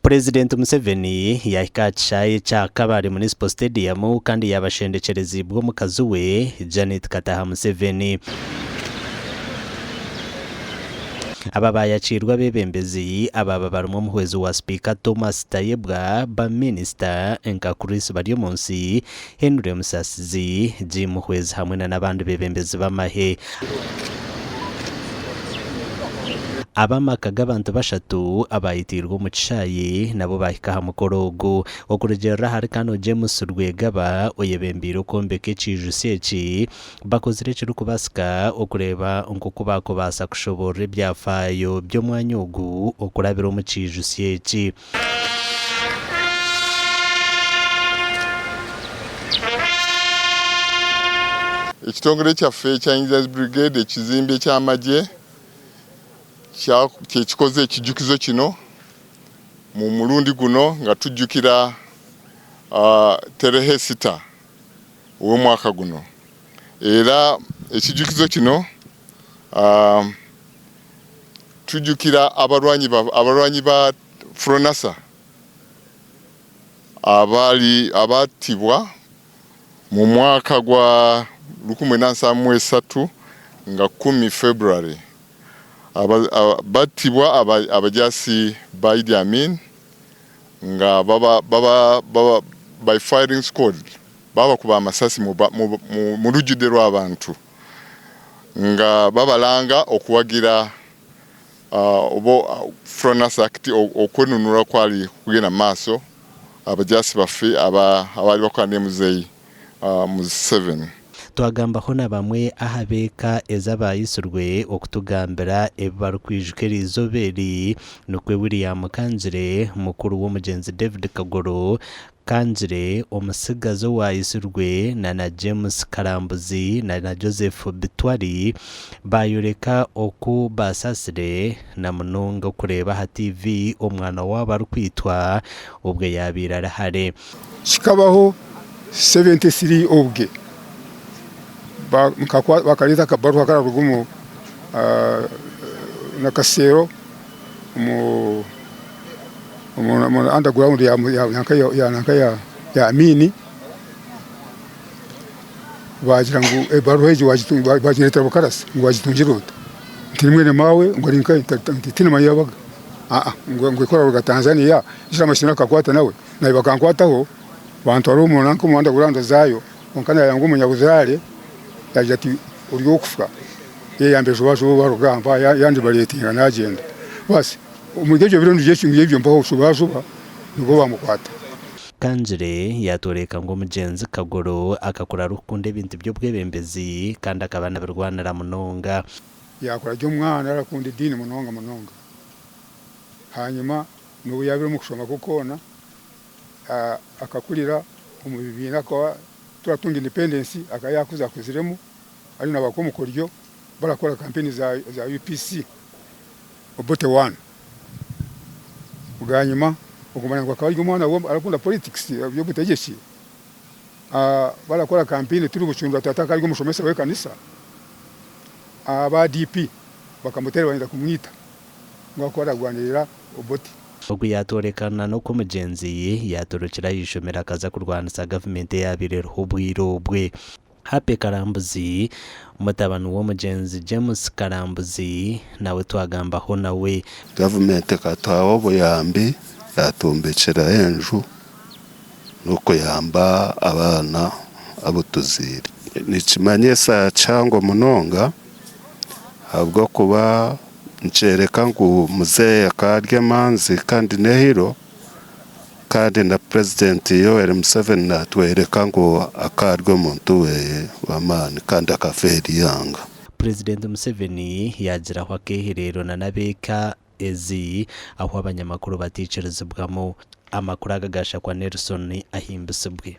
Purezidenti Museveni yaahika aha kishaayi ekya Kabale Municipal Stadium kandi yaabashendekyereziibwe omukazi we, Janet Kataha Museveni. Aba baayakiirwe abeebembezi abaaba barimu omuhwezi wa Sipiika Thomas Tayebwa, ba minisita nka Chris Baryomunsi, Henry Musasizi, Jim Muhwezi hamwe na n'abandi beebembezi b'amahe. Ab'amaka g'abantu bashatu abaayitiirwe omu kishaayi nabo baahika aha mukoro ogu. Okurugiirira ahari Canon James Rwegaba oyebembeire okwombeka ekiijutsyo eki, bakozire ekirikubaasika okureeba nk'oku baakubaasa kushoboorora ebyafaayo by'omwanya ogu okurabira omu kiijutsyo eki. Ekitongore kyaffe ekya Engineers Brigade ekizimbe eky'amagye kyekikoze ekijukizo kino mu murundi guno nga tujjukira Terehe Sita ow'omwaka guno era ekijukizo kino Tujukira abarwanyi ba abarwanyi ba Fronasa abaali abaatibwa mu mwaka gwa 1973 nga kumi February. Aba batibwa aba abajaasi ba Idi Amin nga baba baba baba by firing squad babakuba amasasi mu mu mu lujjudde lw'abantu. nga babalanga okuwagira oba Fronasa Act okwenunura okwali kugenda mu maaso abajaasi baffe abaali bakola ne Muzei Museveni. Twagambaho na bamwe aha b'eka ez'abaayitsirwe okutugambira ebi barikwijuka eriizooba eri, nikwo William Kangire, mukuru w'omugyenzi David Kagoro, Kangire, omutsigazi owaayitsirwe na na James Karambuzi na na Joseph Bitwari baayoreka oku baasaasire na munonga okureeba aha TV omwana waabo arikwitwa obwe yaabaire ari hare. Kikabaho 73 obwe bakareeta akabaruha kararuga omu Nakasero omu omu underground ya Amini baagira ngu ebaruha egyo bagireetera Bukarasi ngu wagitungire ota? Nti ni mwene maawe ngu ari nkahi? Nti tindamanya ei yabaga. Aa ngu ekaba Tanzania ekyo kiine akakwate nawe? Naanye bakankwataho bantwara omu nanka omu underground zaayo kwonka nayanga omunyabuzaare yaagira ati ori ow'okufa yayamba juba juba barugamba yandibareetinga nagyenda baasi. Omuri ebyo biro nibyo mpaho juba-juba nibwo baamukwata. Kangire yaatworeka ngu omugyenzi Kagoro akakura arikukunda ebintu by'obwebembezi kandi akaba nabirwanira munonga. Yaakura gye omwana arakunda ediini munonga munonga. Hanyima n'obu yaabaire omu kushoma kwe kwona, akakurira omu bibiina akaba turatunga independence akaba yaakuza akuziremu ari na bakomukoryo barakora kampeyini za UPC. Obote one. Bwanyima okumanya ngu akaba ari omwana arakunda politics ebyobutegyeki, barakora campaign turi Bucundura tata akaba ari omushomesa w'ekanisa, aba DP bakamuteera bayenda kumwita ngu ahakuba ararwanirira Obote. Ogu yaatworekana n'oku omugyenzi yaatorokire aha ishomero akaza kurwanisa gavumenti eyaabaire eriho obwire obwe. Happy Karambuzi, mutabani w'omugyenzi James Karambuzi nawe twagambaho nawe. Gavumenti ekatuhaho obuyambi yatwombekyera enju n'okuyamba abaana abu tuzaire. Nikimanyisa kihango munonga ahabw'okuba nikyoreka ngu muzeeyi akaba ari emanzi kandi n'ehiro. Kandi na Purezidenti Yoweri Museveni natworeka ngu akaba ari omuntu w'amaani kandi akafeera eihanga. Purezidenti Museveni yaagiraho akeehereero na n'ab'eka ezi ahu abanyamakuru bataikirizibwamu. Amakuru aga gaashakwa Nelson Ahimbisibwe.